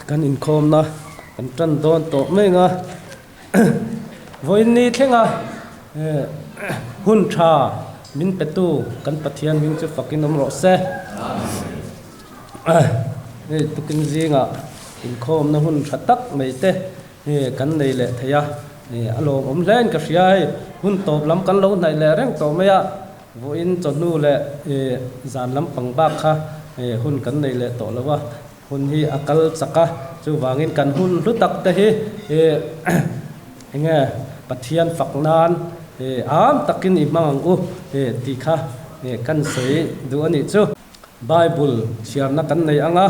Kan inkhawmna kan tan dawn tawh mai ang a, vawiin ni thlenga hun tha min petu kan Pathian hming chu fakin awm rawh se. Hei tukin zingah inkhawmna hun tha tak mai te kan nei leh thei a, a lawmawm hle in ka hria hei hun tawp lam kan lo hnaih leh reng tawh mai a. Vawiin chawhnu leh zan lampang bak kha hun kan nei leh tawh lo a, hun hi a kal chak a, chuvangin kan hun hlu tak te hi enge Pathian fak nan am takin i hmang ang u tih kha kan sawi duh a nih chu. Bible chhiarna kan nei ang a,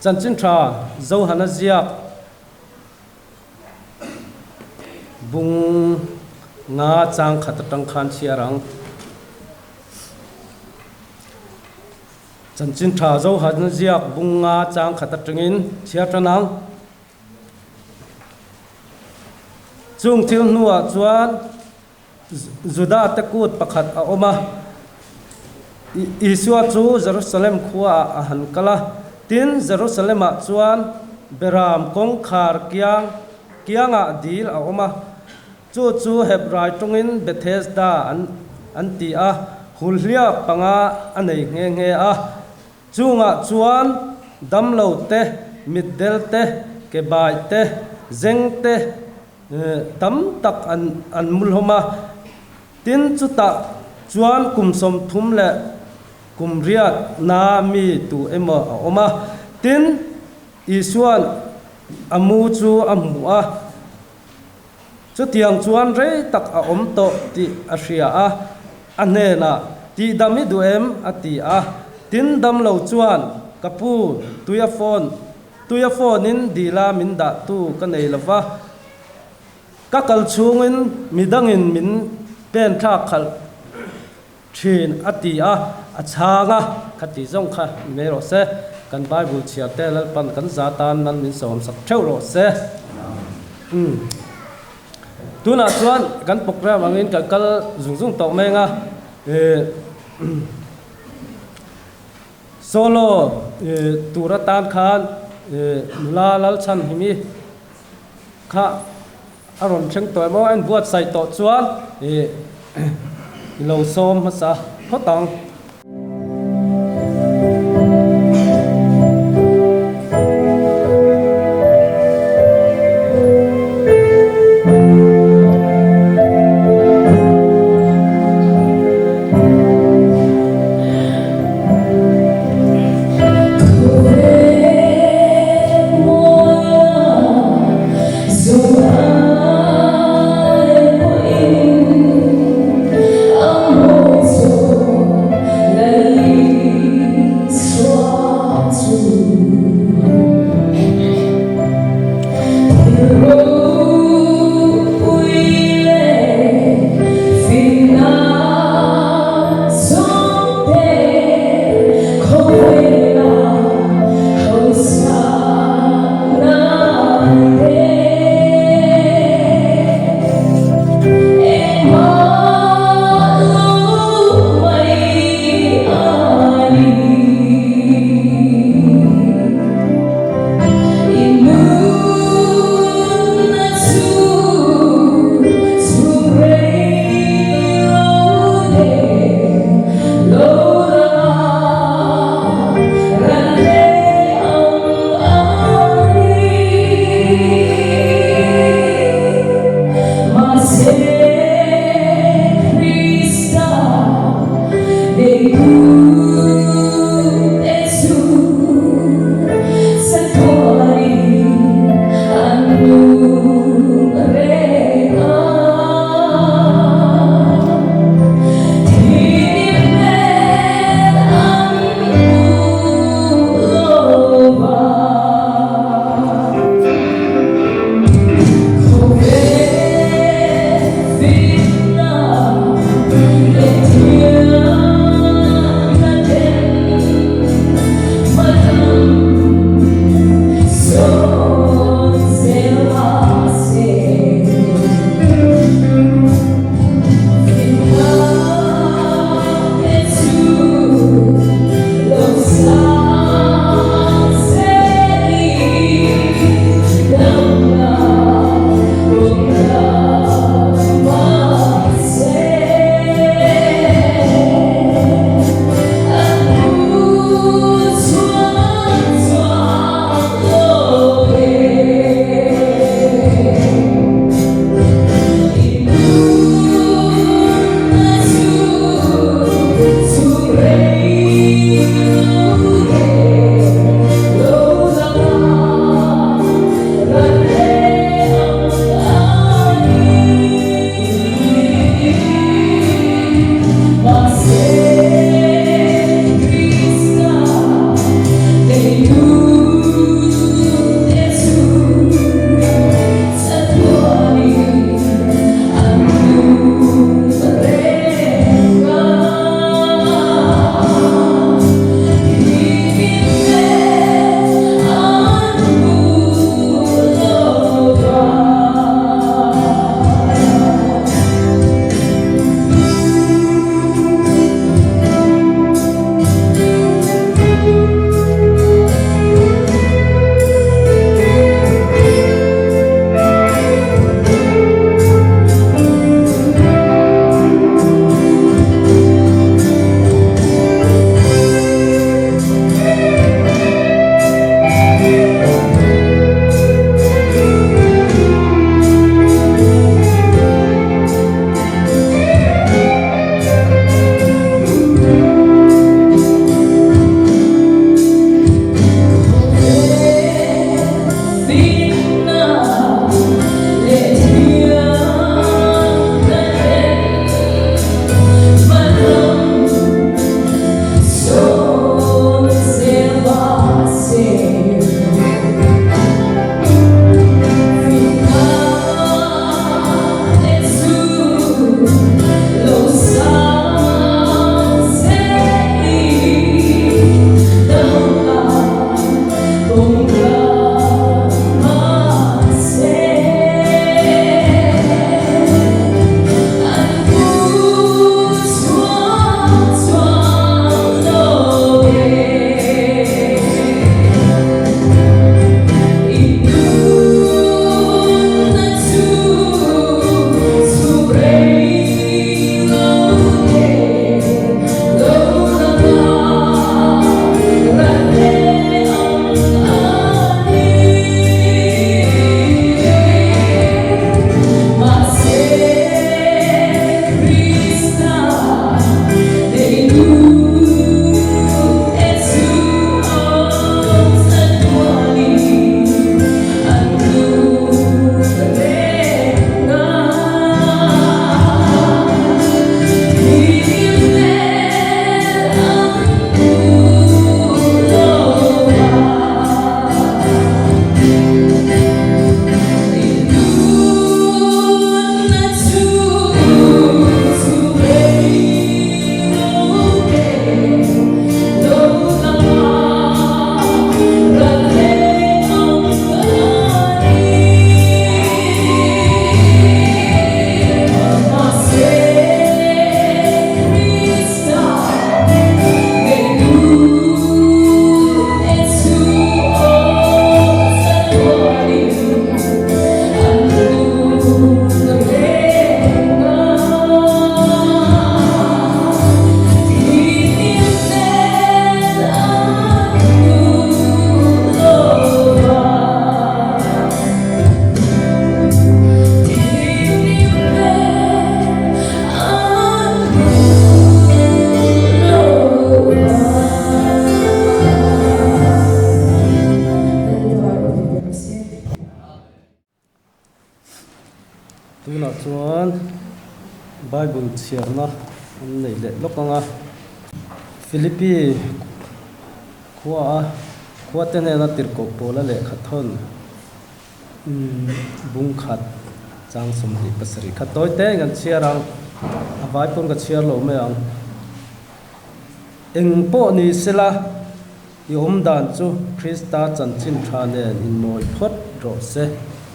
Chanchin tha Zohana ziak Bung nga chang khat atang khan chhiar ang. Chanchin tha Zohan ziak bung nga chang khat atangin chhiar tan ang. Chung thil hnuah chuan Juda te kut pakhat a awm a, Isua chu Jerusalem khuaah a han kal a. Tin, Jerusalem-ah chuan Beram kawngkhar kiang kiangah dil a awm a, chu chu Hebrai tawngin Bethesda an an ti a, hulhliak panga a nei nghe nghe a. Chungah chuan damlo te, mitdel te, kebaih te, zeng te, Tam tak an an mu hlawm a, tin chutah chuan kum 30 leh kum riat na mi tu emaw a awm a, tin Isua'n a mu chu a hmu a, chutiang chuan rei tak a awm tawh tih a hria a, a hnenah, Tihdam i duh em? a ti a, tin damlo chuan, Ka pu, tui a phone Tuia phone-in dila min dahtu ka nei lo va, ka kal chhungin midangin min pen thlak khalh thin a ti a, a chhang a, khati zawng kha ni mai rawh se, kan Bible chhiar te Lalpan kan za tan nan min sawmsak theuh rawh se. Umm. Tunah chuan kan program angin kan kal zung zung tawh mai ang a, eh. Solo tur atan khan nula Lalchhanhimi kha a rawn thleng tawh em aw, a inbuatsaih tawh chuan i lo sawm hmasa phawt ang. Bible chhiarna an nei leh lawk ang a, Philippi khua a khuate hnena tirhkoh pawla lehkha thawn bung khat chang 27 kha tawi te in kan chhiar ang, a vai pawn ka chhiar lo mai ang. Eng pawh ni sela i awm dan chu Krista chanchin tha nen inmawi phawt rawh se.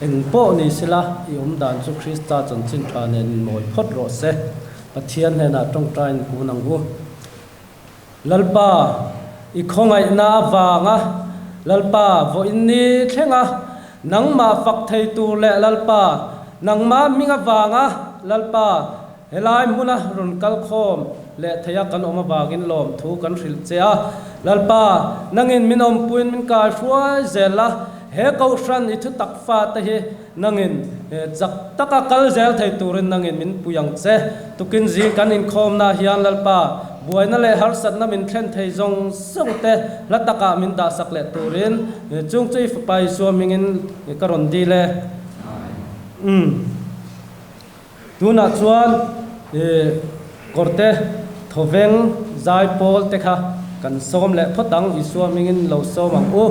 Eng pawh ni sela i awm dan chu Krista chanchin tha nen inmawi phawt rawh se. Pathian hnenah tawngtaiin kun ang u. Lalpa, i khawngaihna avanga Lalpa vawiin ni thlenga nangmah fak thei tur leh Lalpa, nangmah hming avanga Lalpa, Helai hmuna rawn kal khawm leh theia kan awm avangin lawmthu kan hrilh che a. Lalpa, nangin min awmpuiin min kai hruai zel la, he Kohhran i thutak fate hi nangin chak taka kal zel thei turin nangin min pui ang che. Tukin zing kan inkhawmnaah hian Lalpa, buaina leh harsatna min thlen thei zawng zawng te hla takah min dahsak leh turin chung chu i Fapa Isua hmingin ka rawn dil e. Umm. Tunah chuan kawrte thawveng zai pawl te kha kan sawm leh phawt ang, Isua hmingin lo sawm ang u.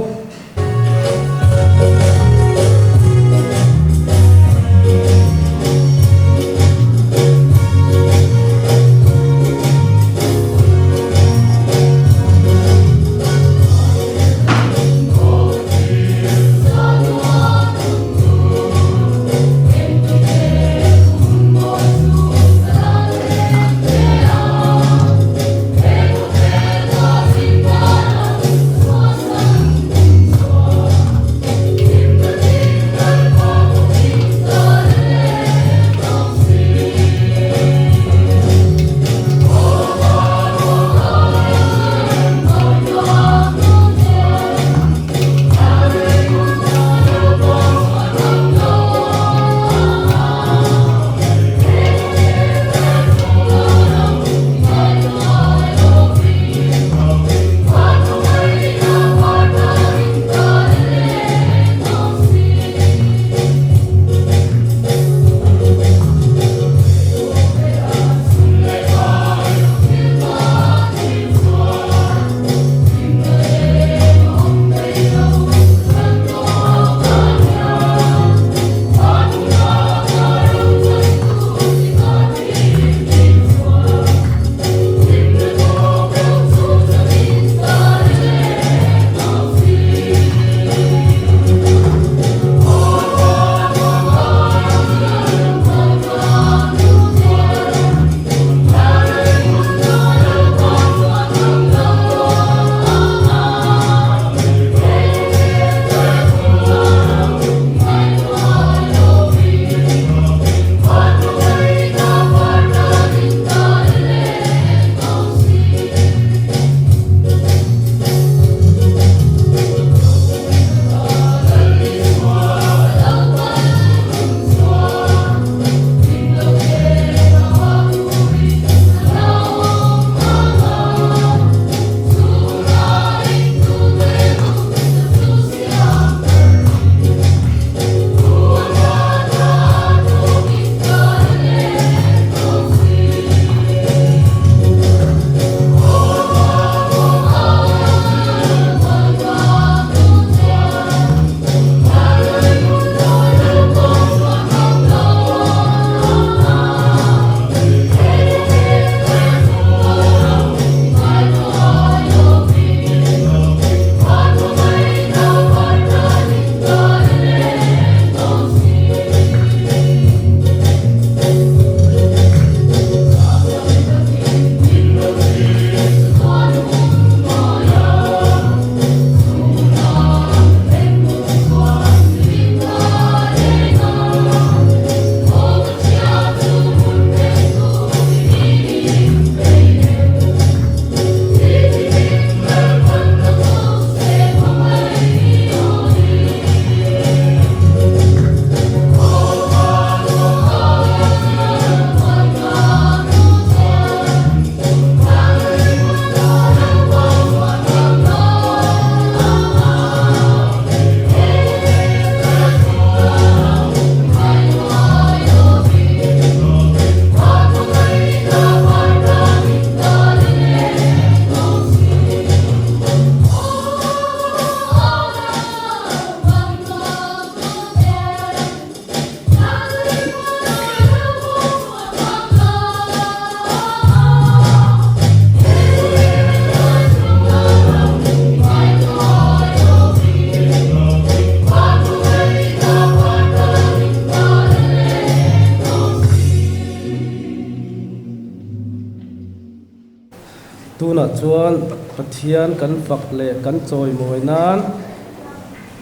chuan Pathian kan fak leh kan chawimawi nan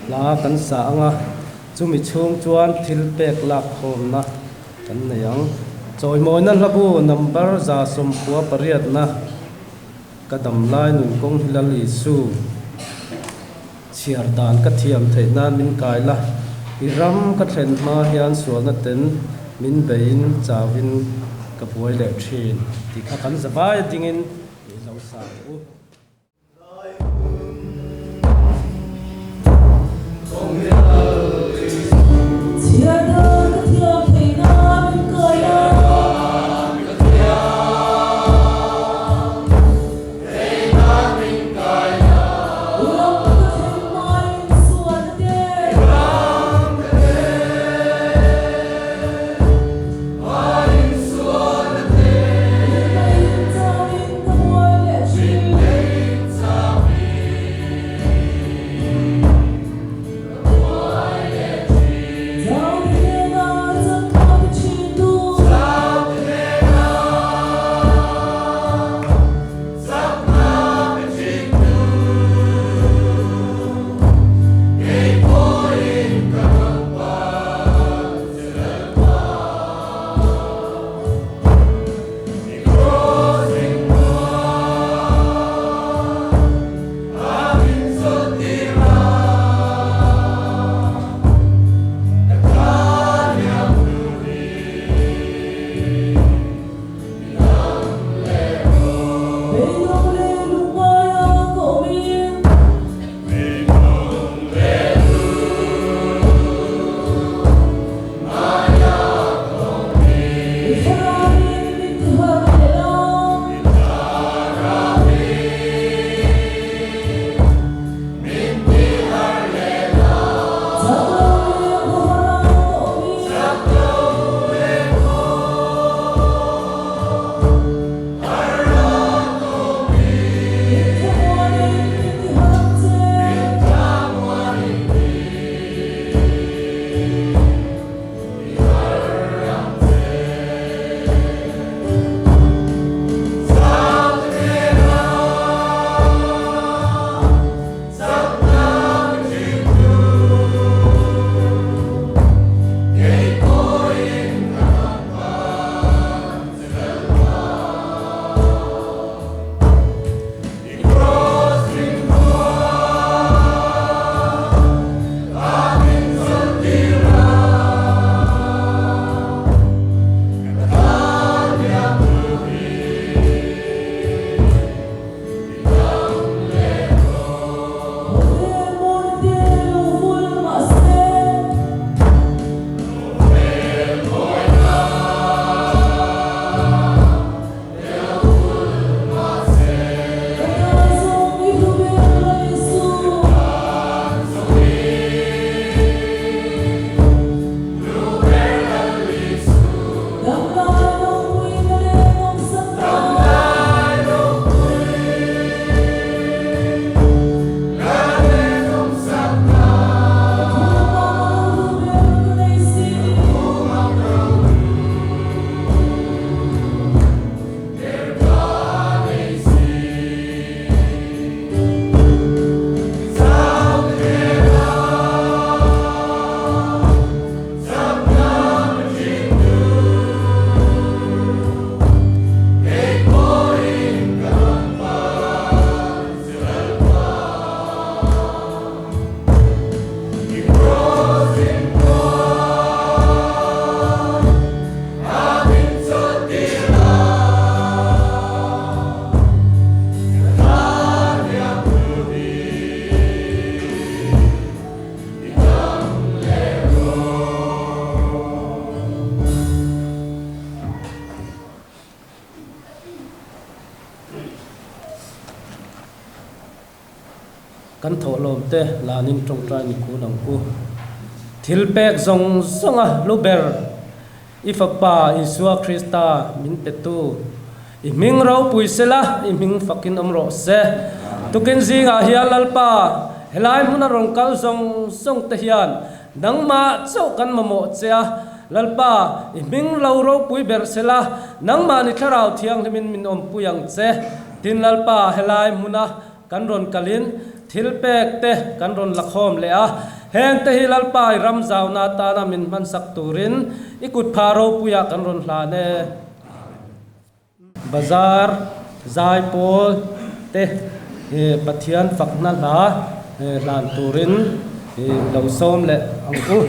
hla kan sa ang a, chumi chhung chuan thil pek lak khawmna kan nei ang. Chawimawina hlabu number 198 na ka damlai nun kawng hi Lal Isu. Chhiar dan ka thiam theih nan min kai la, i ram ka thlen hma hian sualna ten min beiin chauhin ka buai leh thin tih kha kan zavai a dingin i lo sa ang u. Chhiar dan ka thiam theih nan min kai la. Kan thawhlawm te lanin tawngtai ni kun ang u. Thil pek zawng zawnga hlu ber i Fapa Isua Krista min petu i hming ropui sela, i hming fakin awm rawh se. Tukin zingah hian Lalpa, helai hmuna rawn kal zawng zawng te hian Nangmah chauh kan mamawh che a, Lalpa, i hming lo ropui ber sela, nangmah ni Thlarau Thianghlimin min awmpui ang che. Tin Lalpa helai hmuna kan rawn kalin thilpek te kan rawn la khawm leh a, heng te hi Lalpa i ram zauna atana min hmansak turin i kutphah ropuiah kan rawn hlan e. Bazar zaipawl te Pathian fakna hla hlan turin lo sawm leh ang u.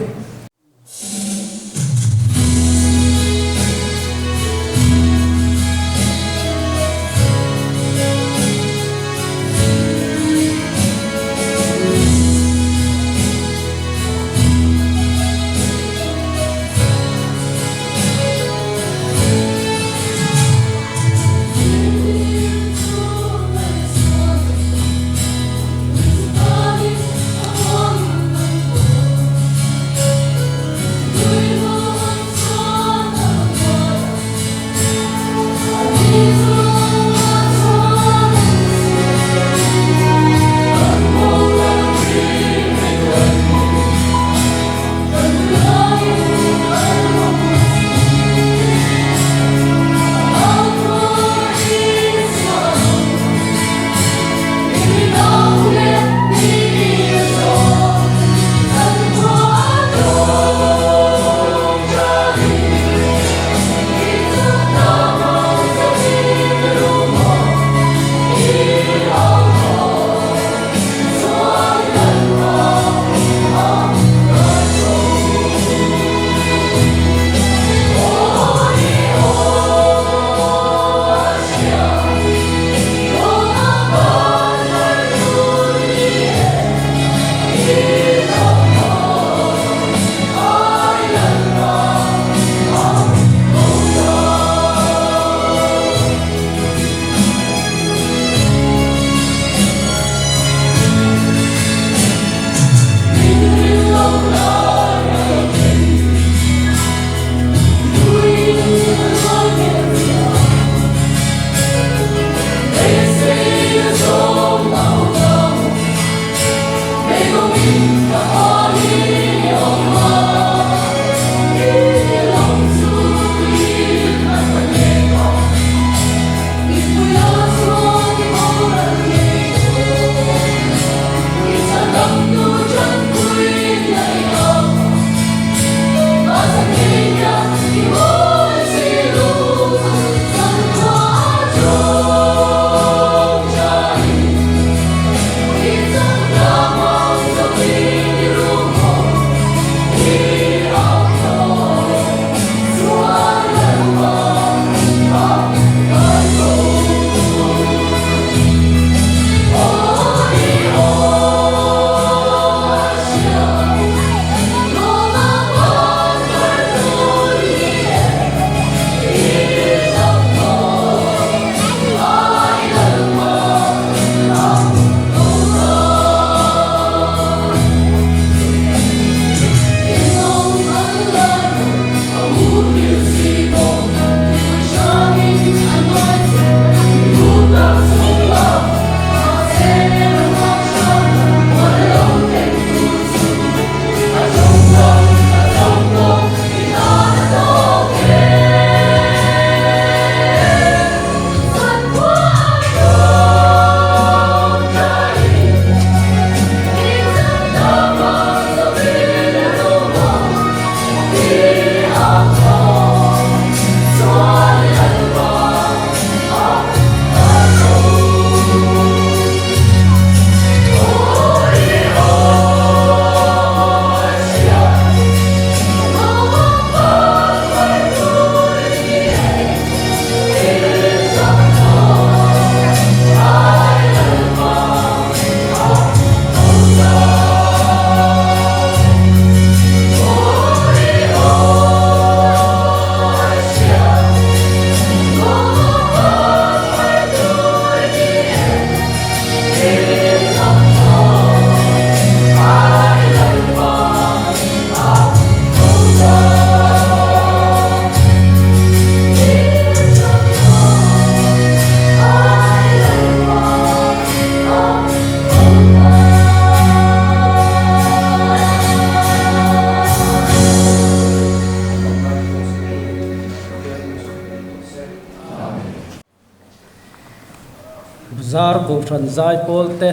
Zar Kohhran Zaipawl te,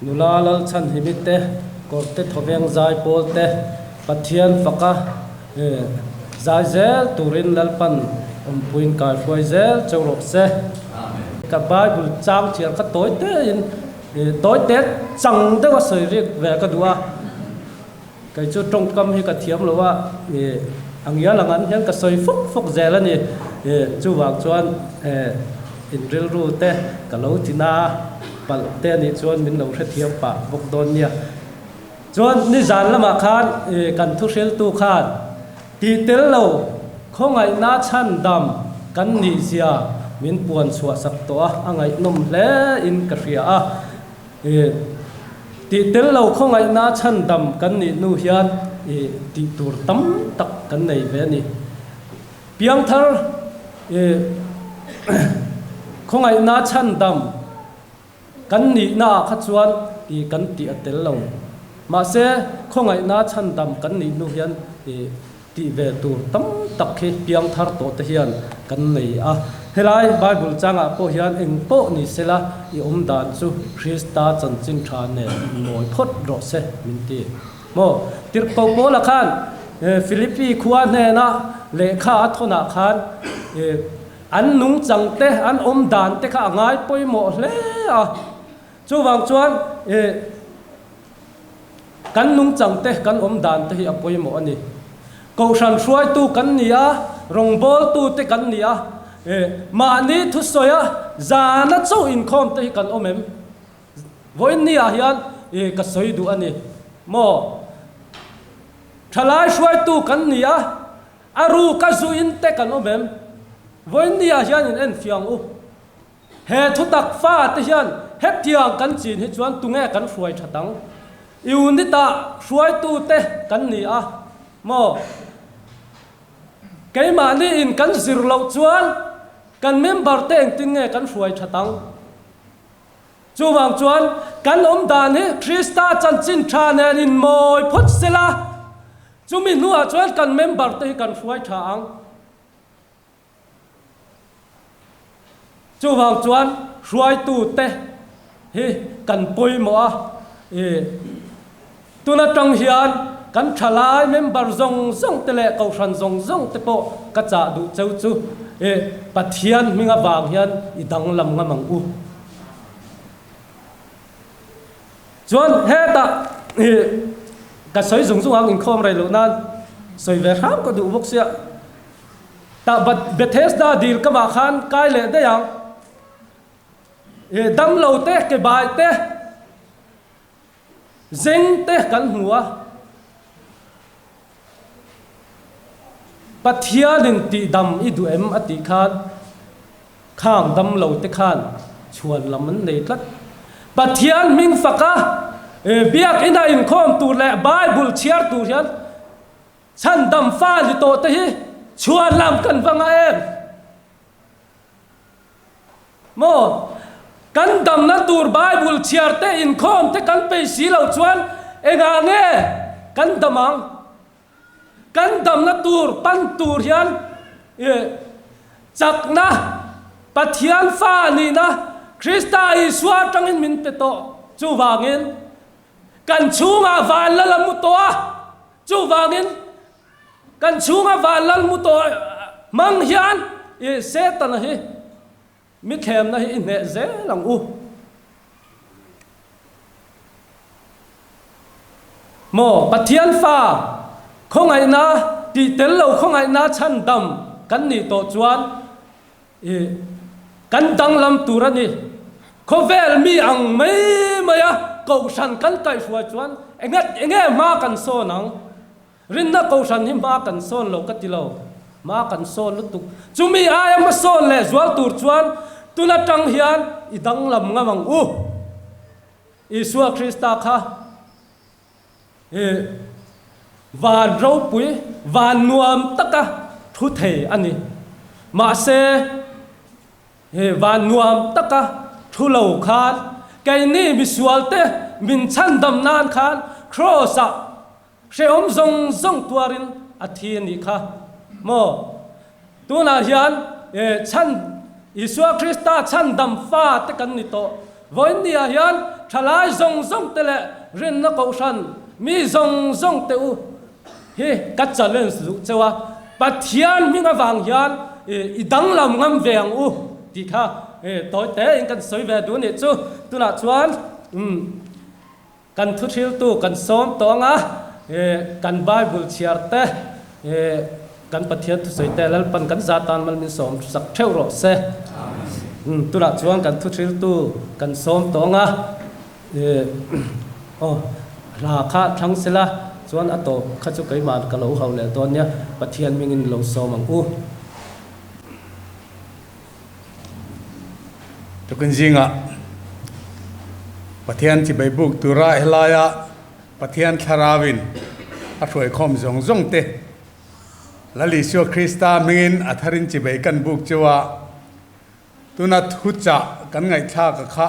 Nula Lalchhanhimi te, Kawrte Thawveng Zaipawl te, Pathian faka zai zel turin Lalpan awmpuiin kaihruai zel cheu rawh se. Ka Bible chang chhiar kha tawi tein tawi te chang deuha sawi rik ve ka duh a. Kei chu tawngkam hi ka thiam lo a, a ngial ang an hian ka sawi fawk fawk zel a ni. Chuvang chuan in rilru te ka lo ti na palh te a nih chuan min lo hrethiam pah bawk dawn nia. Chuan nizan lamah khan kan thuhriltu khan tih tel lo khawngaihna chhan dam kan nih zia min puan chhuah sak tawh a, a ngaihnawm hle in ka hria a. Tih tel lo khawngaihna chhandam kan nih hnu hian tih tur tam tak kan nei ve a ni. Piangthar khawngaihna chhandam kan nihna ah kha chuan kan tih a tel lo. Mahse khawngaihna chhandam kan nih hnu hian Tih ve tur tam tak hi piangthar tawh te hian kan nei a. Helai Bible changah pawh hian eng pawh ni sela i awm dan chu Krista chanchin tha nen inmawi phawt rawh se min ti. Maw? Tirhkoh Paula khan Philippi khua hnena lehkha a thawnah khan an nungchang te, an awm dan te kha a ngai pawimawh hle a. Chuvang chuan Kan nungchang te, kan awm dan te hi a pawimawh a ni. Kohhran hruaitu kan ni a, rawngbawltu te kan ni a, mahni thusawi a zana chauh inkhawm te hi kan awm em? Vawiin ni ah hian ka sawi duh a ni maw? Thalai hruaitu kan ni a, a ruka zuin te kan awm em? Vawiin ni ah hian in enfiah ang u. He thutak fate hian hetiang kan chin hi chuan tunge kan hruai that ang? Unit-ah hruaitute kan ni a maw? Keimahni in kan zir loh chuan kan member te engtin nge kan hruai that ang? Chuvang chuan kan awm dan hi Krista chanchin tha nen inmawi phawt sela, chumi hnuah chuan kan member te hi kan hruai tha ang. Chuvang chuan hruaitute hi kan pawimawh a, ih tun atang hian kan thalai member zawng zawng te leh kohhran zawng zawng te pawh ka chah duh cheu chu ih Pathian hming avang hian i danglam ngam ang u. Chuan hetah ih ka sawi zung zung ang inkhawm rei loh nan sawi ve hram ka duh bawk sia. Tah Bethesda dil ka mah khan kai leh daih ang. Damlo te, ke bai te, zeng te kan hmu a. Pathianin tihdam i duh em a tih khan khang damlo te khan chhuan lam an nei tlat. Pathian hming faka biakina inkhawm tur leh Bible chhiar tur hian Chhandam fa ni tawh te hi chhuan lam kan va ngah em? Maw? Kan damna tur Bible chhiar te, inkhawm te kan peih si lo chuan engah nge kan dam ang? Kan damna tur pan tur hian chakna, Pathian fa nihna Krista Isua atangin min pe tawh. Chuvangin kan chhungah van la la mu tawh a. Chuvangin, kan chhunga vanlal mu tawh hmang hian i Setana hi mi thlemna hi i hneh zel ang u. Maw Pathian fa khawngaihna tih tel lo khawngaihna chhandam kan nih tawh chuan i kan danglam tur a ni. Khawvel mi ang mai maia kohhran kan kaihhruai chuan enget enge hma kan sawn ang? Rinna kohhran hi hma kan sawn lo ka ti lo. Hma kan sawn lutuk. Chumi aia hmasawn leh zual tur chuan tun atang hian i danglam ngam ang u. Isua Krista kha i van ropui, van nuam taka thu thei a ni. Mahse. He van nuam taka thu lo khan keini misualte min chhandam nan khan Kraws-ah hrehawm zawng zawng tuarin a thi a nih kha maw? Tunah hian chhan Isua Krista chhandam fa te kan ni tawh. Vawiin ni ah hian thalai zawng zawng te leh rinna kohhran mi zawng zawng te u hi ka challenge luh cheu a, Pathian hming avang hian i danglam ngam ve ang u tih kha tawi te in kan sawi ve duh nih chu. Tunah chuan Kan thuhriltu kan sawm tawng a, kan Bible chhiar te, kan Pathian thusawi te Lalpan kan za tan mal min sawm sak theuh rawh se. Tunah chuan kan thuhriltu kan sawm tawng a, aw hla kha thlang sela chuan a tawp kha chu keimah ka lo hau leh dawn nia, Pathian hmingin lo sawm ang u. Tukin zingah Pathian chibai buk tura helaia Pathian thlarauin a hruaikhawm zawng zawng te Lal Isua Krista hmingin a tharin chibai kan buk chu a, tuna thuchah kan ngaihthlak a kha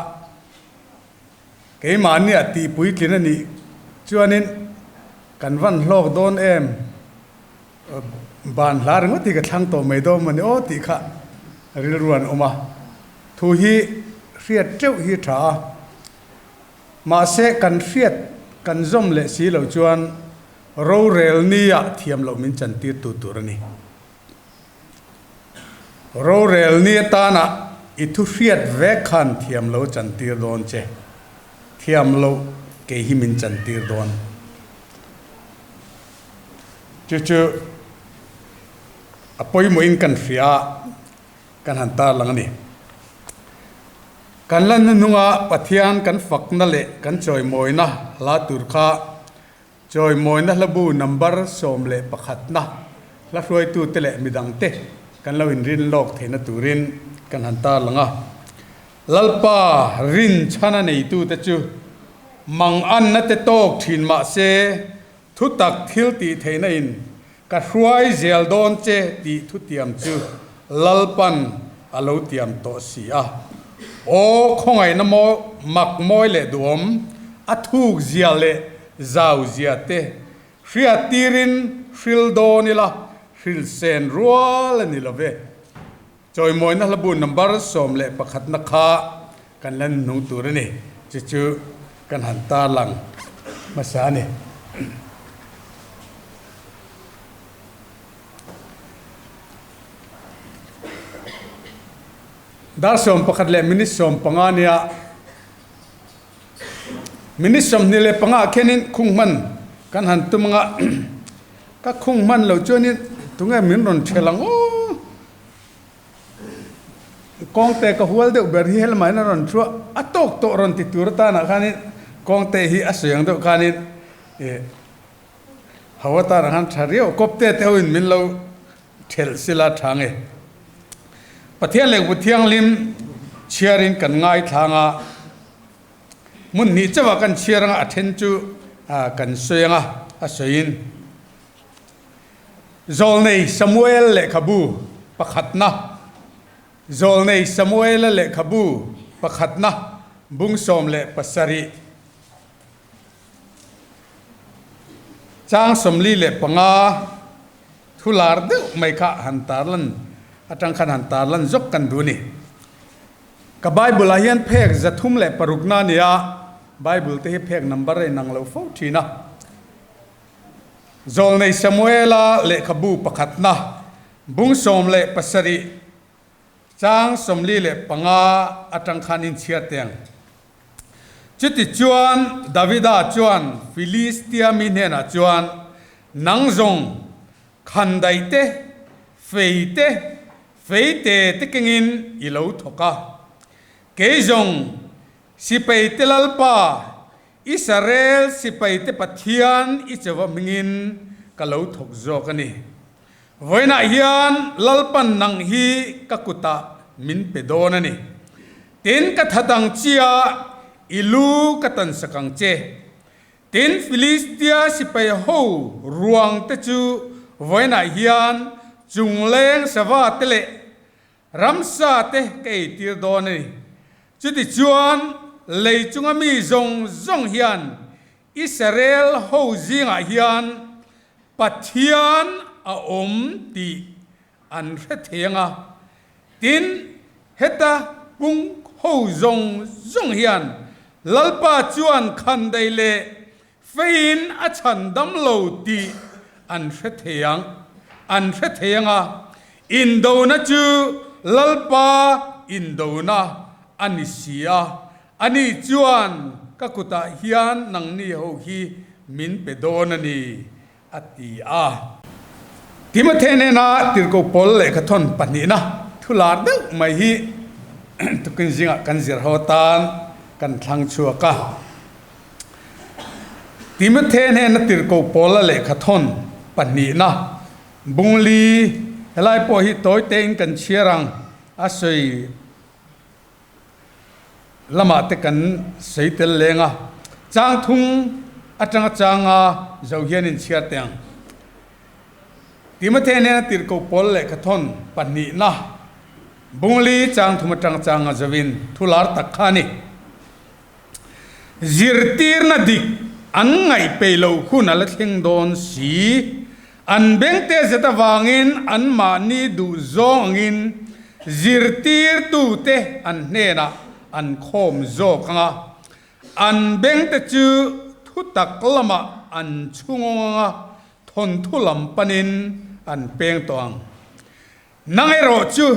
keimahnia tih puitlin a nih chuanin kan van hlawk dawn em? Ban hla ringawt hi ka thlang tawh mai dawn mawni aw tih kha rilru an awm a, thu hi hriat teuh hi tha a, mahse kan hriat kan zawm leh si loh chuan rorel nia thiam loh min chantir tu tur a ni. Rorel ni atana i thu hriat vek khan thiam lo chantir dawn che, thiam loh kei hi min chantir dawn. Chu chu a pawimawhin kan hria a, kan han tarlang a ni. Kan lan hnuhnunga Pathian kan fakna leh kan chawimawina hla tur kha chawimawina hlabu number 11 na hla hruaitute leh midangte kan lo inrin lawk theihna turin kan han tarlang a. Lalpa rinchhana neitute chu manganna te tawk thin mah se, Thutak thil tih theihna in ka hruai zel dawn che tih thutiam chu Lalpan a lo tiam tawh si a. Aw khawngaihna maw mak mawi leh duhawm, a thuk zia leh zau zia te hriat tirin hril dawn ila hril sen rual a ni lo ve. Chawimawina hlabu number 11 na kha kan la nung tur a ni. Chu chu kan han tarlang hmasa a ni. Dar 11 leh minute 15 nia minute 25 ah khianin khung hman kan han tum anga ka khung hman lo chuanin tunge min rawn ṭhel ang aw. Kawngte ka hual deuh ber hi helmah in a rawn thu a, a tawk tawh rawn ti tur atanah khanin kawngte hi a sawi ang deuh khanin ih ho atanah khan tha riau kawpte te ho in min lo thelh sila tha nge. Pathian lehkhabu thianghlim chhiarin kan ngaithlang a, hmun hnih chauhah kan chhiar anga a then chu kan sawi anga a sawiin. Zawlnei Samuel lehkhabu pakhatna Zawlnei Samuela lehkhabu pakhatna bung 17 chang 45 thu lar deuh mai kha han tarlan atang khan han tarlan zawk kan duh a ni. Ka Bible ah hian phek 306 na a ni a, Bible te hi phek number a inang lo fo thin a. Zawlnei Samuela lehkhabu pakhatna, bung 17, chang 45 atang khan inchhiar teh ang. Chutichuan Davida chuan Filistia mi hnenah chuan, Nang zawng khandaih te, fei te, feite te kengin i lo thawk a. Kei zawng sipaite Lalpa Israel sipaite Pathian i chauh a hmingin ka lo thawk zawk a ni. Vawiinah hian Lalpan nang hi ka kutah min pe dawn a ni. Tin, ka that ang chia i lu ka tansak ang che. Tin, Filistia sipai ho ruang te chu vawiinah hian chungleng sava te leh Ramsa te ka eitir dawn a ni. Chutichuan, lei chunga mi zawng zawng hian Israel ho zingah hian Pathian a awm tih an hre thei ang a. Tin, Heta pung ho zawng zawng hian Lalpa chuan khandei leh feiin a chhan dam lo tih an hre thei ang, an hre thei ang a, indona chu Lalpa indona a ni si a, ani chuan ka kutah hian nangni ho hi min pe dawn a ni, a ti a. Timothy hnena tirhkoh pawl lehkhathawn pahnihna thu lar deuh mai hi tukin zingah kan zir ho atan kan thlang chhuak a. Timothy hnena tirhkoh pawla lehkhathawn pahnihna bungli helai pawh hi tawi tein kan chhiar ang a sawi. Lamah te kan sawi tel leng a, chang thung atanga changa zo hian in chhiar teh ang. Timothea nena tirhkoh pawl lehkhathawn pahnihna Bungli chang thum atanga changa zoin thu lar tak kha a ni. Zirtirna dik an ngaih peih loh hun a la thleng dawn si. An bengte zet avangin anmahni duh zawng angin zirtirtute an hnenah an khawm zawk ang a, an bengte chu thutak lamah an chhungawng ang a, thawnthu lam panin an peng tawh ang. Nang erawh chu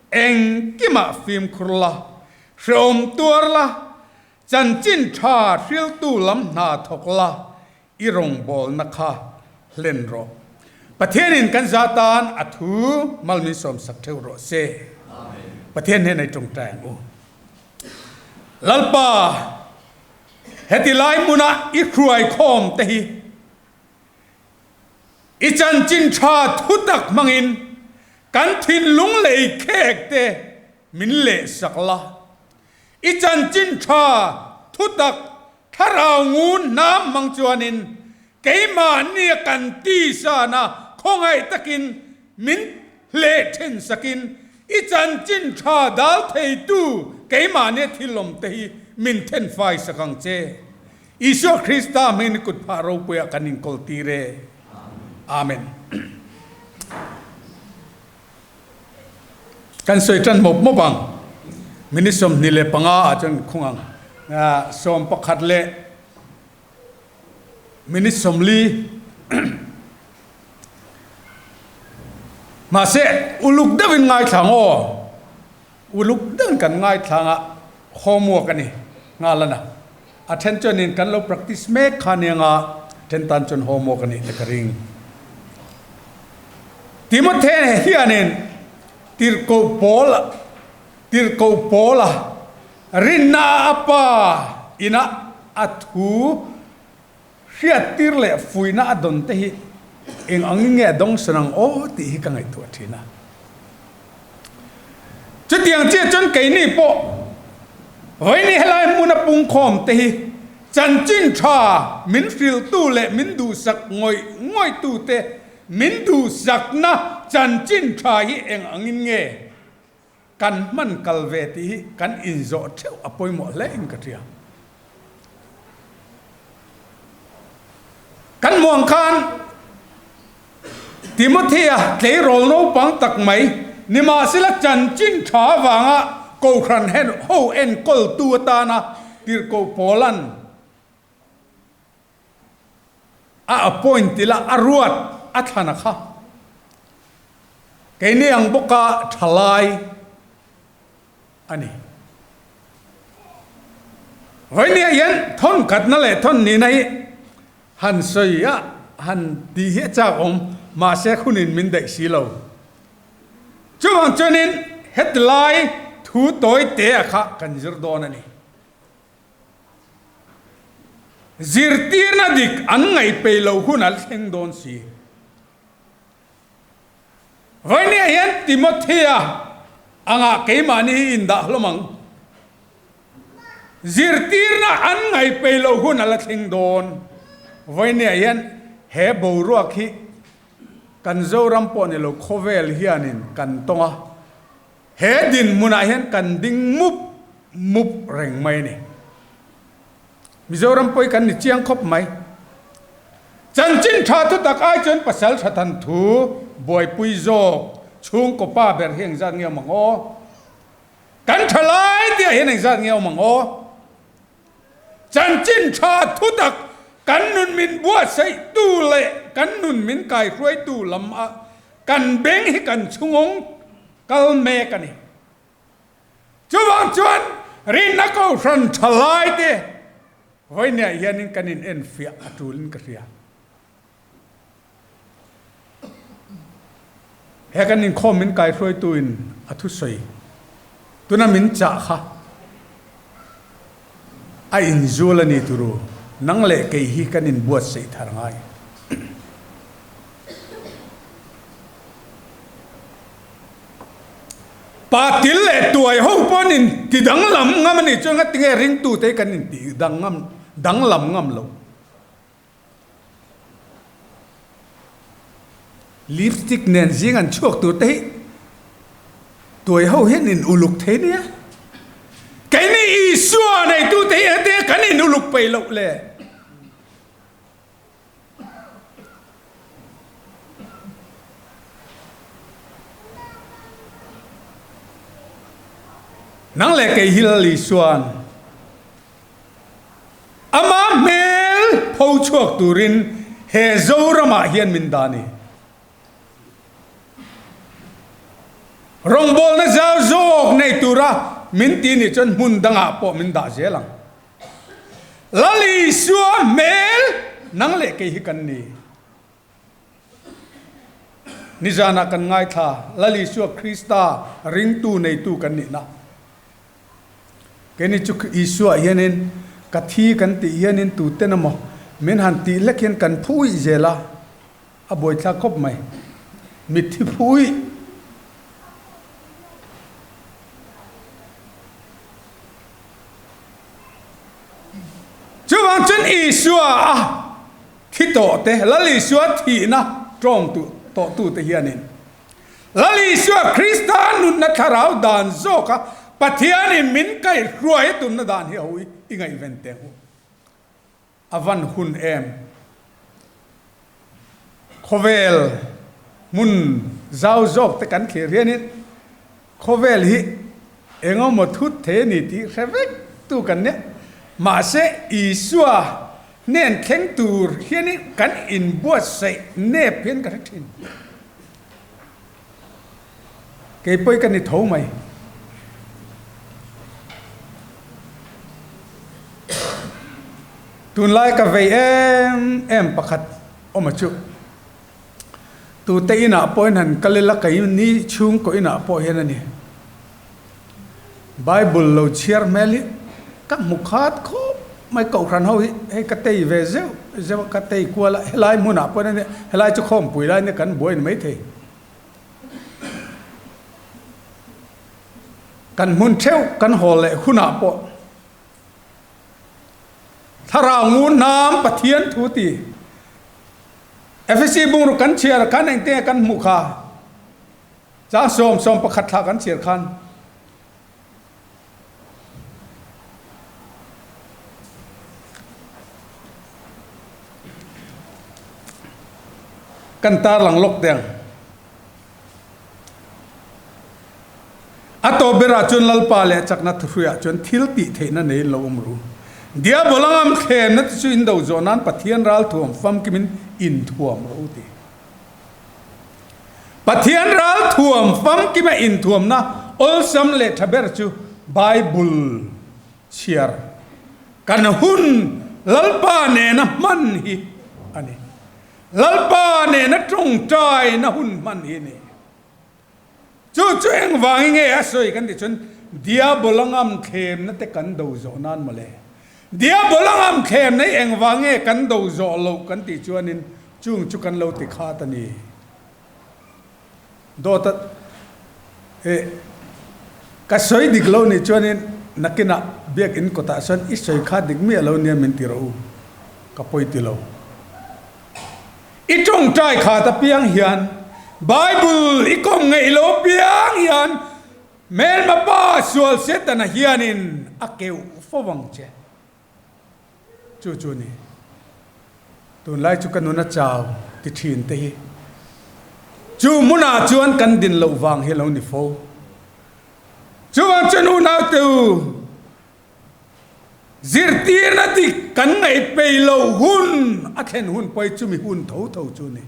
engkimah fimkhur la, hrehawm tuar la, chanchin tha hriltu lam hna thawk la, I rawngbawlna kha hlen rawh. Pathianin kan za tan a thu mal min sawmsak theuh rawh se. Pathian hnenah i tawngtai ang u. Lalpa, heti lai hmuna i hruai khawm te hi i chanchin tha thutak hmangin kan thinlung lei khek te min lehsak la. I chanchin tha thutak thlarau ngun hnam hmang chuanin keimahnia kan tisana khawngaih takin min hleh then sakin i chanchin tha dal theitu keimahnia thil awm te hi min then fai sak ang che. Isua Krista hmingin kut phah ropuiah kan inkawl tir e. Amen. Kan sawi tan mawp mawp ang. Minute 25 ah chuan khung ang. 11 leh minute 40. Mahse uluk deuhin ngaithla ang aw. Uluk deuhin kan ngaithla ang a, homework a ni nghal a na. A then chuanin kan lo practice mek kha nia nga then tan chuan homework a nih te ka ring. Timothy hianin tirhkoh Paul tirhkoh Paula rinna a pa ina a thu hriattir leh fuihna a dawn te hi eng angin nge a dawng san ang aw tih hi ka ngaihtuah thin a. Chutiang chiah chuan keini pawh vawiin helai hmuna pungkhawm te hi chanchin tha min hrilhtu leh min duhsak ngawih ngawihtu te min duhsakna chanchin tha hi eng angin nge kan hman kal ve tih hi kan inzawh theuh a pawimawh hle in ka hria. Kan hmuh ang khan Timothea tleirawl naupang tak mai nimahsela chanchin tha avanga Kohhran ho enkawltu atana Tirhkoh Paula'n a appoint ila a ruat a thlan a kha. Keini ang bawka thalai a ni. Vawinia hian thawn khatna leh thawn nihna hi han sawi a, han tih hi a chak awm, mahse hunin min daih si lo. Chuvang chuanin heti lai thu tawi te a kha kan zir dawn a ni. Zirtirna dik an ngaihpeih loh hun a thleng dawn si. Vawinia hian Timothea angah keimahni hi indah hlawm ang. Zirtirna an ngaihpeih loh hun a la thleng dawn. Vawinia hian he boruak hi kan Zoram pawh ni lo khawvel hianin kan tawng a, he dinhmunah hian kan ding mup mup reng mai a ni. Mizoram pawh hi kan ni chiang khawp mai. Chanchin tha thu tak ai chuan pasal tha than thu buaipui zawk chhungkaw pa ber hi engzat nge awm ang aw? Kan thalai tih ah hian engzat nge awm ang aw? Chanchin tha thutak kan nun min buatsaihtu leh kan nun min kaihruaitu lam ah kan beng hi kan chhungawng kal mek a ni. Chuvang chuan rinna kohhran thalai te vawinia hianin kan in enfiah a tulin ka hria. He kan inkhawm min kaihruaitu in a thusawi tuna min chah kha a inzul a ni turu nang leh kei hi kan inbuatsaih thar ngai. Pa til leh tuai ho pawh an inti danglam ngam a nih chuan ngatinge ringtute hi kan inti danglam ngam lo. Lipstick nen zing an chhuak tur te hi tuai ho hian in uluk thei nia. Keini Isua neitu te hi heti kan in uluk peih loh le. Nang leh kei hi Lal Isua'n Ama hmel pho chhuak turin he Zoramah hian min dah a ni. Rawngbawlna zau zawk nei tura min ti nih chuan hmun dangah pawh min dah zel ang. Lal Isua hmel nang leh kei hi kan ni. Nizanah kan ngaithla, Lal Isua Krista ringtu neitu kan nihna. Keini chu Isua hianin ka thi kan tih hianin tuten emaw min han tih hlek hian kan phu uih zel a, a buaithlak khawp mai. Mitthi phu uih. Chuvang chuan Isua a thi tawh te, Lal Isua thihna tawng tawh tute hianin Lal Isua Krista nunna thlarau dan zawka Pathianin min kaihhruai a tumna dan hi a hu i ngaihven teh ang u. A van hun em? Khawvel hmun zau zawk te kan thlir hianin khawvel hi engemaw thut thei a ni tih hre vek tu kan nia. Mahse Isua hnen thleng tur hianin kan inbuatsaih nep hian ka hre thin. Kei pawi ka ni tho mai. Tunlai ka vei em em pakhat awm a chu. Tute inah pawhin han kal ila kei ni chhungkaw inah pawh hian a ni. Bible lo chhiar hmel hi ka hmu khat khawp mai kohhran ho hi hei ka tei ve zeuh zeuh a ka tei kual a helai hmunah pawhin a nia helai chu khawmpui lai nia kan buai ni maithei. Kan hmun theuh kan haw leh hunah pawh Thlarau ngun hnam Pathian thu ti Efesi bungruk kan chhiar khan engtinge kan hmuh kha chang 11 thla kan chhiar khan Kan tarlang lawk teh ang. A tawp berah chuan Lalpa leh chakna thuhruiah chuan thil tih theihna neiin lo awm ru. Diabola ngam thlemna te chu in do zawh nan Pathian ralthuam famkimin inthuam rawh u ti. Pathian ral thuam famkima inthuamna awlsam leh tha ber chu Bible chhiar kan hun Lalpa nena hman hi a ni. Lalpa nena tawngtaina hun hman hi a ni. Chu chu engvangin nge a sawi kan tih chuan Diabola ngam thlemna te kan do zawh nan mawle. Diabola ngam thlemna hi engvang nge kan do zawh loh kan tih chuanin chung chu kan lo ti khat a ni. Dawta eh ka sawi dik lo nih chuanin nakinah biakinn kawtah sawn i sawi kha dik miah lo nia min ti rawh u, ka pawi ti lo. I tawngtai khat apiang hian, Bible i kawm ngeih lo apiang hian hmelma pa sual Setana hianin a keuh fo vang che. Chu chu ni. Tunlai chu ka nun a chau ti thin te hi. Chu hmunah chuan kan din loh vang hi a lo ni fo. Chuvang chuan. chuan unaute u, zirtirna dik kan ngaih peih loh hun a thlen hun pawh hi chumi hun tho tho chu a ni.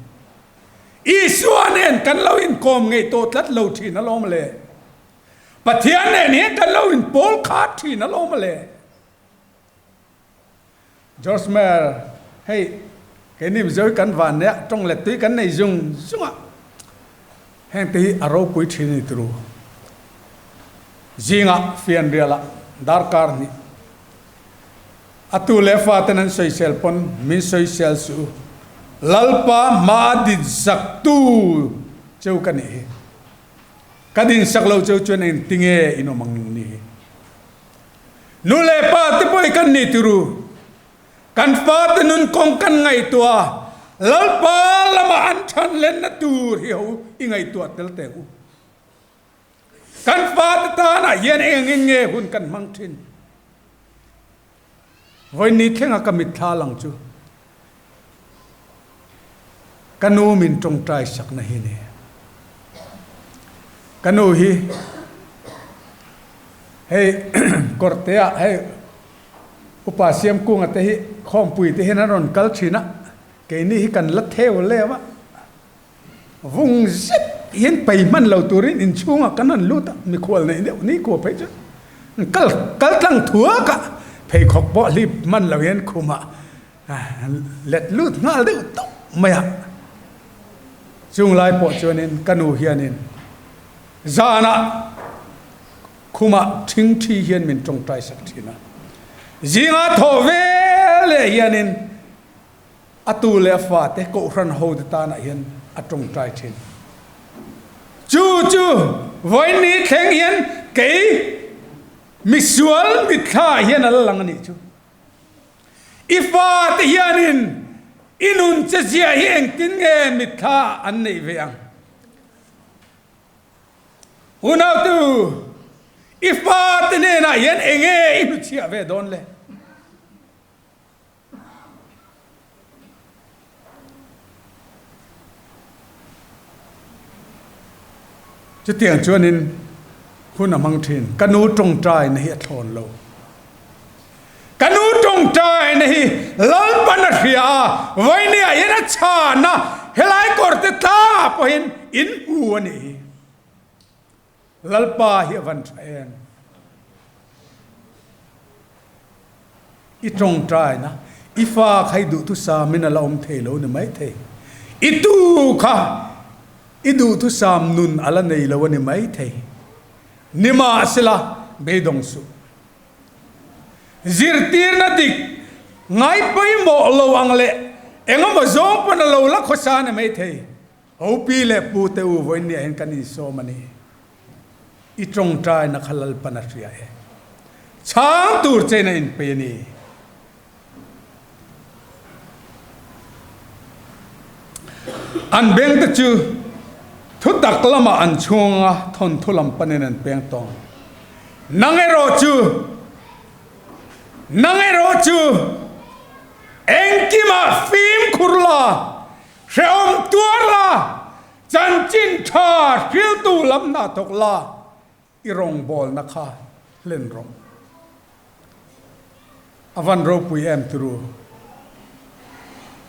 Isua nen kan lo inkawm ngeih tawh tlat lo thin alawm le. Pathian nen hian kan lo inpawl khat thin alawm le. George Meyer, Hei, keini Mizo hi kan van nia, tawng let tui kan nei zung zung a, heng te hi a ropui thin a ni turu. Zingah fianrialah darkar hnih a tu leh fa ten an sawisel pawn min sawisel suh u, Lalpa hma din sak tu cheu ka nih hi. Ka din sak lo cheu chuan engtinge in awm ang ni hi. Nu leh pa te pawh hi kan ni turu. Kan fate nun kawng kan ngaihtuah a, Lalpa lamah an than lenna tur hi ho i ngaihtuah tel teh u. Kan fate tanah hian engin nge hun kan hmang thin? Vawiin ni thlenga ka mitthla lang chu ka nu min tawngtai sakna hi ni. Ka nu hi hei kawrte ah hei upa Siamkunga te hi khawmpui te hian an rawn kal thin a, keini hi kan la theu leu a, vung zet hian pai hman lo turin inchhungah kan han lut a, mikhual neih deuh ni kua phei chuan kal kal tlang thuak a, pheikhawk pawh hlip hman lo hian khumah let lut nghal deuh tawp mai a. Chung lai pawh chuanin ka nu hianin zanah Khumah ṭhingṭhi hian min ṭawngṭai sak ṭhin a, zingah thawh ve leh hianin a tu leh a fate kohhran hote tanah hian a ṭawngṭai ṭhin. Chu chu vawiin thleng hian kei misual mitthla hian a la lang a nih chu. I fate hianin i nun che zia hi engtin nge mitthla an neih ve ang? Unautu, i fate hnenah hian enge i hnuchhiah ve dawn le? Chutiang chuanin hun a hmang thin. Ka nu tawngtaina hi a thlawn lo. Ka nu tawngtaina hi Lalpan a hria a, vawinia hian a chhan a, helai kawrte tlangah pawhin in hmu a nih hi. Lalpa hi a van tha em? I tawngtaina, i fa kha i duhthusam in a la awm thei lo ni mai thei. I tu kha i duhthusam nun a la nei lo a ni mai thei. Nimahsela, beidawng suh. Zirtirna dik ngai pawimawh lo ang leh engemaw zawng pawn a lo la khawsa ni mai thei. Ho pi leh pu te u vawiin niah hian kan insawm a ni. I tawngtaina kha Lalpan a hria e. Chhang tur chein a inpei a ni. An beng te chu thutak lamah an chhung a, thawnthu lam panin an peng tawng. Nang erawh chu, nang erawh chu engkimah fimkhur la, hrehawm tuar la, chanchin tha hriltu lam hna thawk la, I rawngbawlna kha hlen rawh. A van ropui em turu.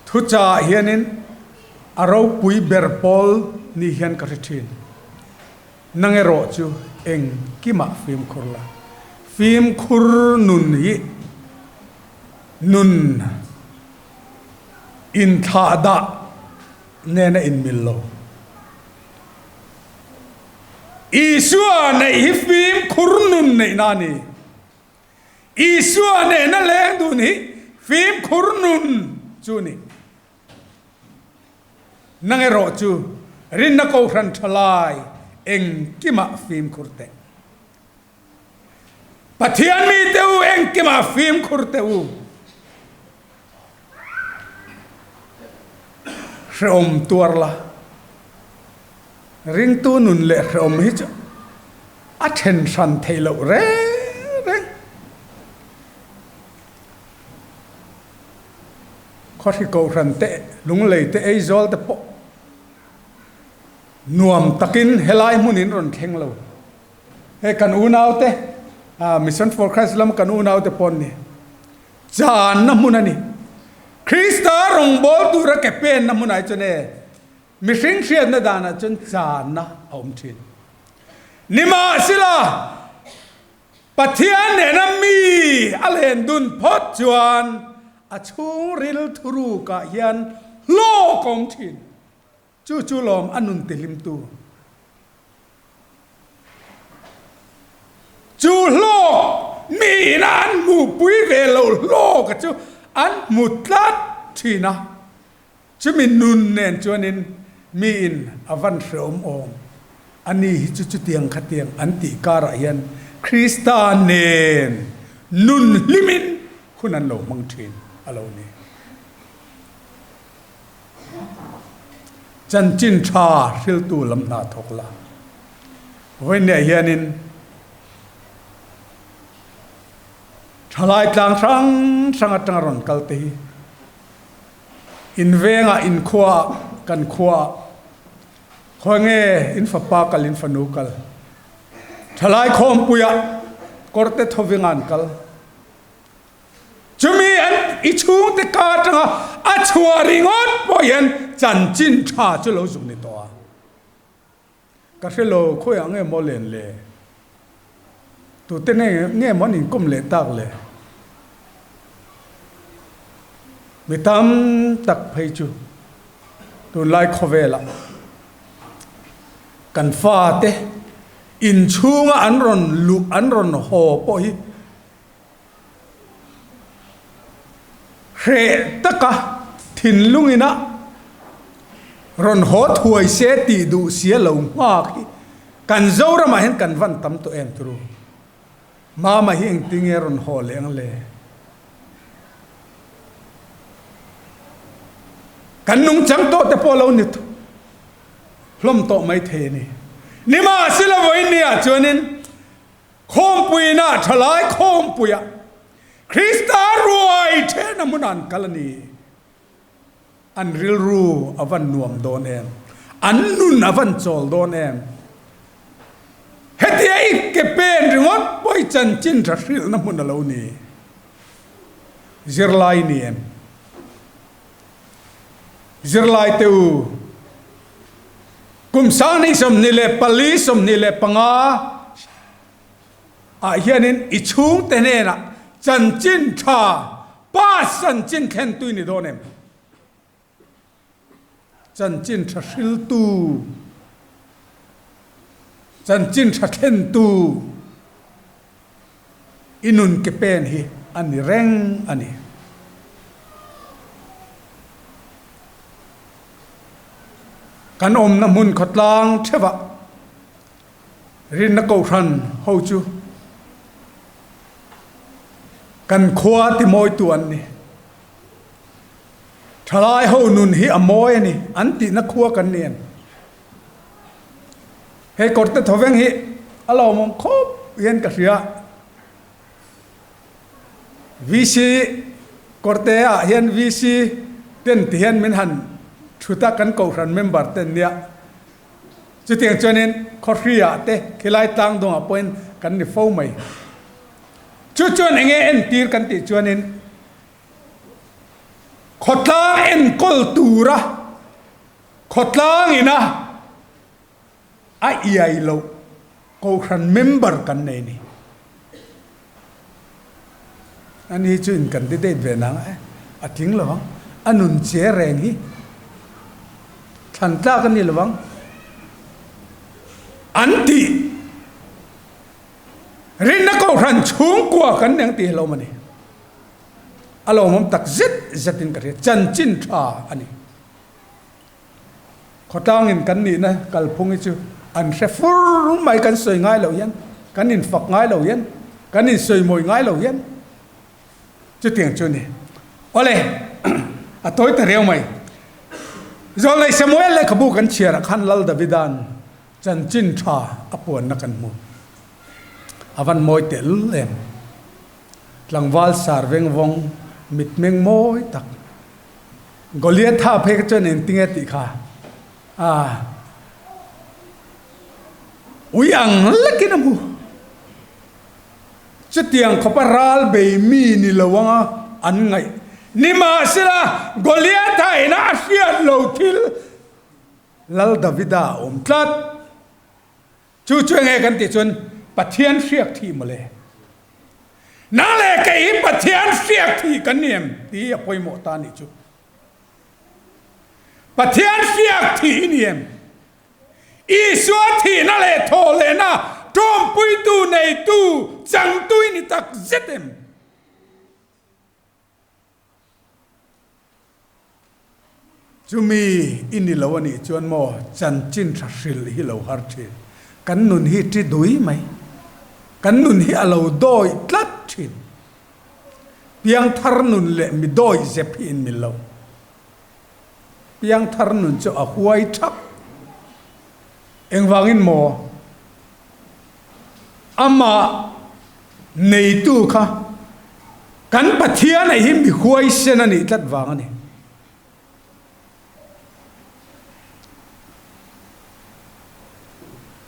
Thuchaah hianin a ropui ber pawl ni hian ka hre thin. Nang erawh chu engkimah fimkhur la. Fimkhur nun hi nun inthlahdah nena inmil lo. Isua neih hi fimkhur nun neihna a ni. Isua nehna leng dun hi fimkhur nun chu a ni. Nang erawh chu rinna kohhran tha lai engkimah fimkhur teh. Pathian mite u engkimah fimkhur teh u. Hrehawm tuar la, ringtu nun leh hrehawm hi chu a then hran theih loh reng reng. Khawhri kohhran te, lunglei te, Aizawl te pawh nuam takin helai hmunin rawn thleng lo. Hei kan unaute. Mission for Christ lama kan unaute pawh an ni. Channa hmun a ni. Krista rawngbâwl tura ke penna hmunah hi chuan e mihring hriatna danah chuan channa a awm thin. Nimahsela, Pathian nena mi a len dun phawt chuan a chhungril thurukah hian hlawk a awm thin. Chu chu lawm a nun tihlimtu. Chu hlawk mi ina an hmuhpui ve lo hlawka chu an hmu tlat thin a. Chumi nun nen chuanin mi in a van hreawm awm. A ni hi chu chutiang khatiang an tih karah hian Krista nen nun hlimin hun an lo hmang thin a lo ni. Chanchin tha hriltu lam hna thawk la. Vawiinah hianin thalai tlang hrang hrang atanga rawn kal te hi in vengah in khuaah kan khuaah khawi nge in fapa kal in fanu kal thalai khawmpuiah kawrte thawvingah an kal. Chumi an i chhungte ka atanga a chhuah ringawt pawh hian chanchin tha chu lo zuk ni tawh a. Ka hre lo, khawiah nge maw len le? Tute nge nge maw an inkawm leh tak le? Mi tam tak phei chu tunlai khawvelah kan fate inchhunga an rawn luh an rawn haw pawh hi Hreh taka thinlungin a rawn haw thuai se tih duh sia lo nghak hi kan Zoramah hian kan van tam tawh em turu. Mama hi engtinge rawn haw leh ang le? Kan nungchang tawh te pawh lo ni hlawm tawh maithei a ni. Nimahsela vawiinniah chuanin Khawmpuina thalai khawmpuia Krista ruai thehna hmunah an kal a ni. An rilru a van nuam dawn em? An nun a van chawl dawn em? Hetia i ke pen ringawt pawh i chanchin tha hrilhna hmun a lo ni. Zirlai ni em? Zirlai te u, kum 24, 25 ah hianin i chhungte hnenah chanchin tha pass chanchin thlentu i ni dawn em? Chanchin tha hriltu, chanchin tha thlentu i nun ke pen hi a ni reng a ni. Kan awmna hmun khawtlang theuhah rinna kohhran ho chu kan khua timawitu an ni. Thalai ho nun hi a mawi a ni, an tihna khua kan ni em? Hei kawrte thawveng hi a lawmawm khawp hian ka hria. VC kawrte ah hian VC ten ti hian min han thut a kan kohhran member ten nia. Chutiang chuanin khawhri ah te khilai tlang dawngah pawhin kan ni fo mai. Chu chuan enge entir kan tih chuanin Khawtlang enkawl tura khawtlang ina a iai loh kohhran member kan nei ni. Ani hi chu in candidate ve nang e, a tling lo ang, a nun che reng hi thlan tlak a ni lo ang an tih. Rinna kohhran chhungkua kan ni ang tih hi lo mani. A lawmawm tak zet zetin ka hria, chanchin tha a ni. Khawtlangin kan nihna kalphung hi chu an hre fur mai, kan sawi ngai lo hian, kan infak ngai lo hian, kan insawimawi ngai lo hian chutiang chu a ni. Awle, a tawi ta riau mai. Zawlnei Samuel lehkhabu kan chhiarah khan Lal Davida'n chanchin tha a puanna kan hmu. A van mawi tehlul em. Tlangval sar veng vawng mitmeng mawi tak Goliatha phei kha chuan engtinge tih kha a ui ang lekin a hmu. Chutiang khawpa ral bei mi ni lo anga an ngaih. Nimahsela, Goliatha ina a hriat lo thil Lal Davida a awm tlat. Chu chu enge kan tih chuan Pathian hriak thih mawle. Nang leh kei hi Pathian hriak thih kan ni em tih hi a pawimawh ta nih chu. Pathian hriak thih i ni em? Isua thihna leh thawhlehna tawmpuitu neitu changtu i ni tak zet em? Chumi i ni lo a nih chuan maw chanchin tha hrilh hi lo har thin. Kan nun hi ṭi dui mai. Kan nun hi a lo dawih tlat thin. Piangthar nun leh mi dawih zep hi in mil lo. Piangthar nun chu a huai thap. Engvangin maw? Amah neitu kha kan Pathian ah hi mi huaisen a nih tlat vang a ni.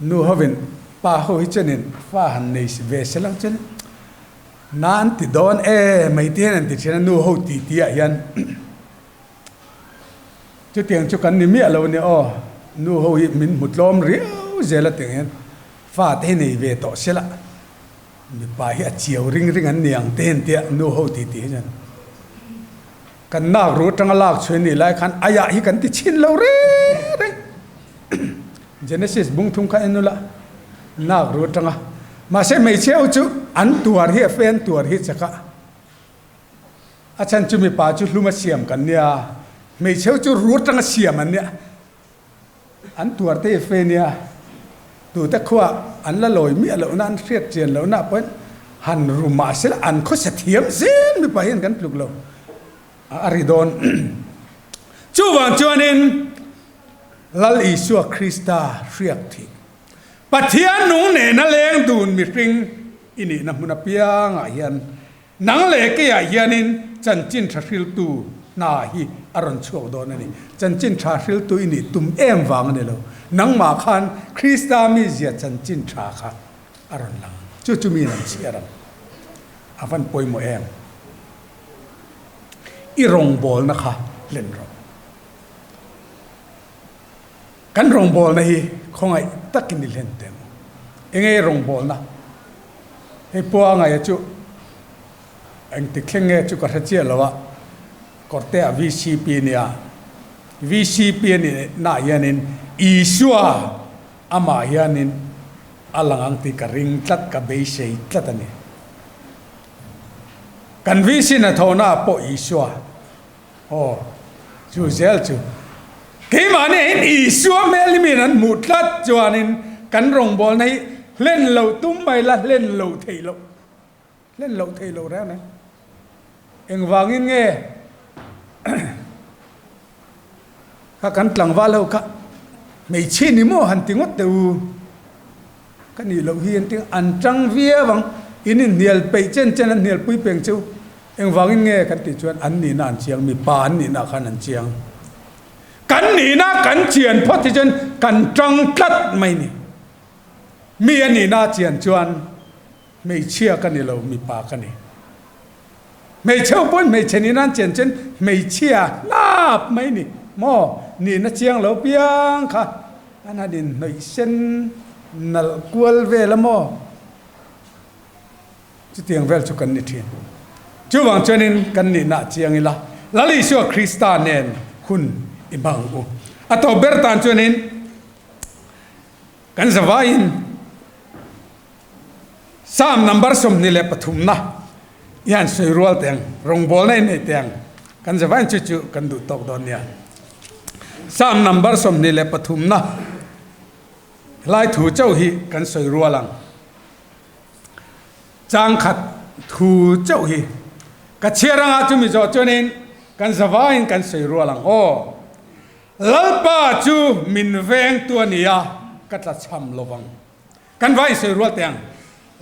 Nu hovin pa ho hi chuanin fa han nei ve se lo chuan na an ti dawn e mai te hian an ti thin a, nu ho ti ti ah hian chutiang chu kan ni miah lo a nia aw, nu ho hi min hmu tlawm riau zel a tiang hian fa te hi nei ve tawh se la mipa hi a chiau ring ring an ni ang te hian tia nu ho ti ti hi chuan. Kan nak ru atanga lak chhuai nih lai khan aiah hi kan ti chhin lo reng reng. Genesis bung thum kha en ula, nak ru atanga. Mahse hmeichhia ho chu an tuar hi a fe an tuar hi chak a. A chhan chu mipa chu hlum a siam kan nia, hmeichhe ho chu ru atanga siam an nia. An tuar te fe nia, tute khuaa an la lawi miah lohna, an hriat chian lohna pawhin han ru mah se la an khawsa thiam zel mipa hian kan tluk lo a ri dawn. Chuvang chuanin Lal Isua Krista hriak thih, Pathian nung nena leng dun mihring i nihna hmun apiangah hian Nang leh keiah hianin chanchin tha hriltu hna hi a rawn chhuak dawn a ni. Chanchin tha hriltu i nih tum em vang a ni lo. Nangmah khan Krista mizia chanchin tha kha a rawn lang. Chu chu mi lam chhiar ang. A van pawimawh em? I rawngbawlna kha hlen rawh. Kan rawngbawlna hi khawngaih takin i hlen teh ang u. Enge i rawngbawlna? Hei pua ngaia chu engtik thleng nge chu ka hre chiah lo a, kawrte ah vcp a nia. Vcp a nih naah hianin Isua amah hianin a lang ang tih ka ring tlat, ka beisei tlat a ni. Kan VC hnathawhna ah pawh Isua. Aw, chu zel chu. Keimahni ah hian Isua hmel hi miin an hmuh tlat chuanin kan rawngbawlna hi hlen loh tum mai la, hlen loh theih loh, hlen loh theih loh reng reng. Engvangin nge kha kan tlangval ho kha hmeichhia ni maw han ti ngawt teh u. Ka nih loh hi an ti an tang viau ang, in inhnial peih chen chen an hnial pui peng chu engvangin nge kan tih chuan an nihna an chiang, mipa an nihna khan an chiang. Kan nihna kan chian phawt hi chuan kan tang tlat mai ni. Mi a nihna a chian chuan hmeichhia ka ni lo, mipa ka ni. Hmeichhe ho pawhin hmeichhe nihna an chian chuan hmeichhia hlap mai ni maw, nihna chiang lo piang kha. An han inhnawih sen nalh kual vel a maw? Chutiang vel chu kan ni thin. Chuvang chuanin kan nihna a chiang ila, Lal Isua Krista nen hun i hmang u. A tawp ber tan chuanin kan zavaiin Psalm number 23 na i han sawi rual teh ang, rawngbawlna i nei teh ang, kan zavaiin chu chu kan duh tawk dawn nia. Psalm number 23 na helai thu chauh hi kan sawi rual ang. Chang khat thu chauh hi ka chhiar anga chumi zawh chuanin kan zavaiin kan sawi rual ang aw. Lalpa chu min vengtu a ni a, ka tlachham lovang. Kan va insawi rual teh ang.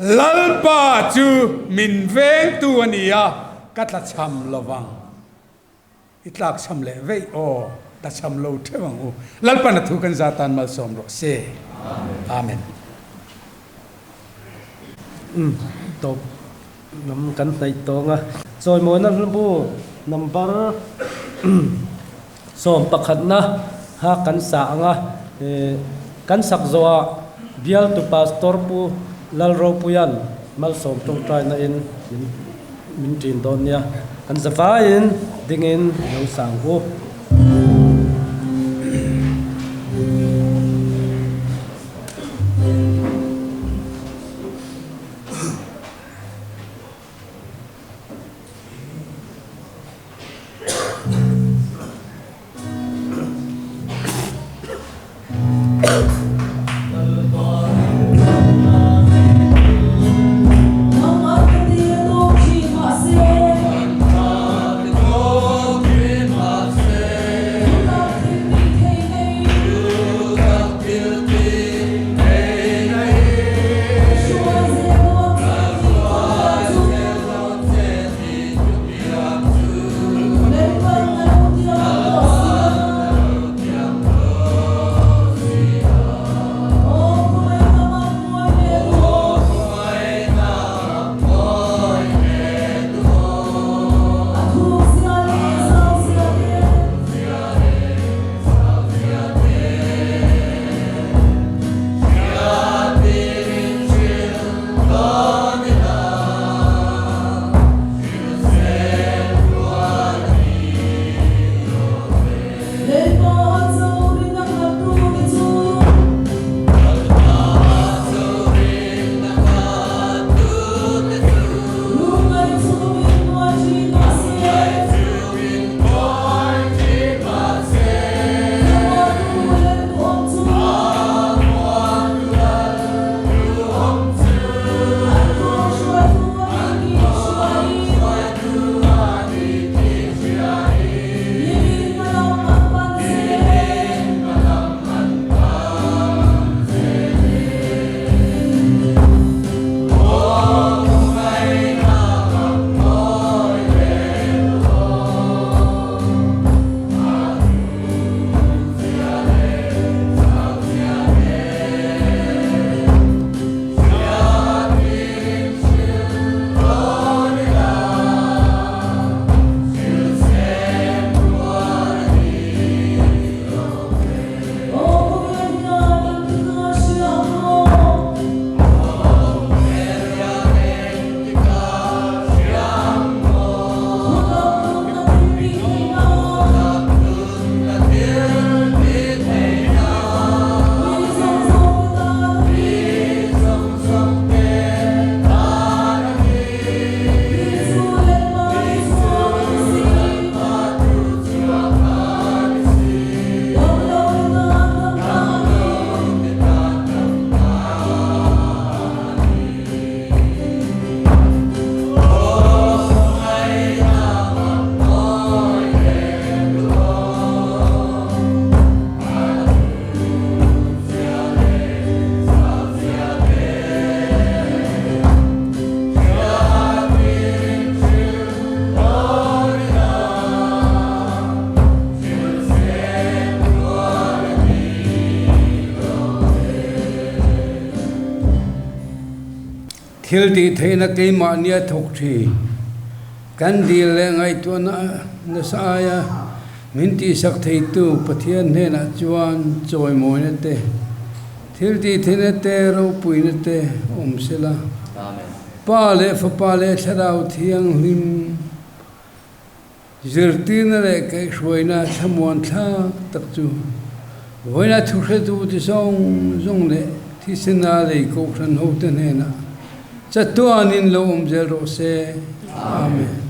Lalpa chu min vengtu a ni a, ka tlachham lovang. I tlakchham leh veih aw, tlachham lo theuh ang u. Lalpan a thu kan za tan malsawm rawh se. Amen. Umm tawp. Lam kan hnaih tawng a. Chawimawina hlabu number 11 na kha kan sa ang a. Kan sak zawhah bialtu Pastor Pu Lalropuia'n malsawm tawngtaina in min ṭin dawn nia. Kan zavaiin dingin lo sang u. Thil tih theihna keimahnia thawk thin. Kan dil leh ngaihtuahna nasa aia min tihsak theitu Pathian hnenah chuan chawimawina te, thil tih theihna te, ropuina te awm sela. Pa leh Fapa leh Thlarau Thianghlim zirtirna leh kaihhruaina thlamuan thlak tak chu vawiina thuhretute zawng zawng leh thisena lei kohhran hote hnenah chatuanin lo awm zel rawh se. Amen.